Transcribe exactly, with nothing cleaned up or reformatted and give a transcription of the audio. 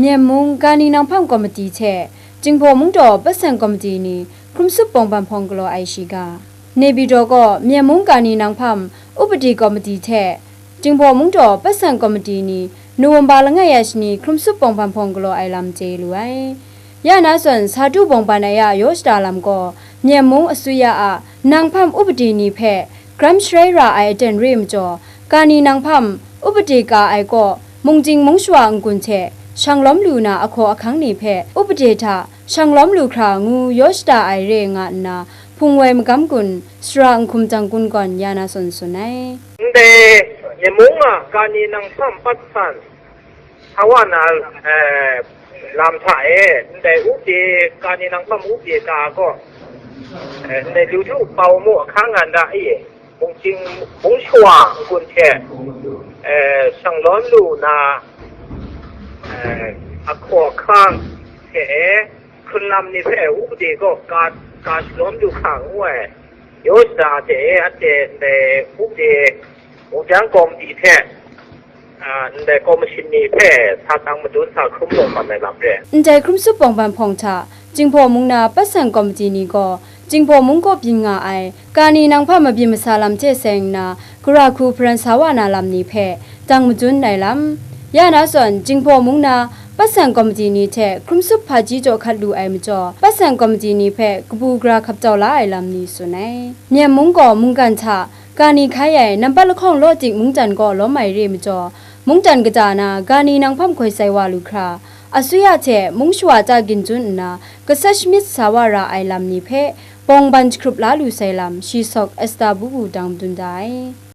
Myen mung Kani Nanghpam Komiti hte Jinghpaw Mungdaw Patsan Komiti ni Hkrum Sup Pawng Ban Hpawng galaw ai shiga. Naypyidaw gaw Myen mung Kani Nanghpam Upadi Komiti hte Jinghpaw Mungdaw Patsan Komiti ni November langai ya shani Hkrum Sup Pawng Ban Hpawng galaw ai lam chye lu ai. Ya na zawn, sa du bawng ban ai a yaw shada lam gaw, Myen mung asuya a Nanghpam Upadi ni hpe gram sharai ra ai aten re majaw, Kani Nanghpam Upadi ka ai kaw, mungchying mungshawa n-gun hte shang lawm lu na ahkaw ahkang ni hpe Upadi hta shang lawm lu hkra ngu yaw shada ai re nga nna, hpung woi magam gun, sara n hkum jang gun gawn ya na zawn tsun ai. Ndai Myen mung a Kani Nanghpam Patsan sa wa na, eh, lam hta e, ndai Upadi, Kani Nanghpam Upadi ka gaw, eh, ndai lu du pau mu ahkang nga nda e, mungchying mungshawa n-gun hte, eh, shang lawm lu na, eh, ahkaw ahkang hte e, hkrun lam ni hpe Upadi gaw ka, ka shalawm lu hkra ngu ai, yaw shada hte e, anhte ndai Upadi mungdan komiti hte, a, ndai komishin ni hpe sa tang madun sa hkrum lawm mat ai lam re. Ndai Hkrum Sup Pawng Ban Hpawng hta Jinghpaw mung na Patsan Komiti ni gaw, Jinghpaw mung kaw byin nga ai Kani Nanghpam mabyin masa lam hte seng nna, gara hku hparan sa wa na lam ni hpe dang madun ai lam. Ya na zawn, Jinghpaw mung na Patsan Komiti ni hte Hkrum Sup hpaji jaw hkat lu ai majaw, Patsan Komiti ni hpe kabu gara hkap tau la ai lam ni tsun ai. Myen mung gaw mungkan hta Kani hkai ai nampat lahkawng law tik mungdan gaw lawm ai re majaw, mungdan kata na Kani Nanghpam hkoi sai wa lu hkra, asuya hte mungshawa ta ginjun nna, gasat shamyit sa wa ra ai lam ni hpe bawng ban jahkrup la lu sai lam, shi sawk Esther Bubu dang madun da ai.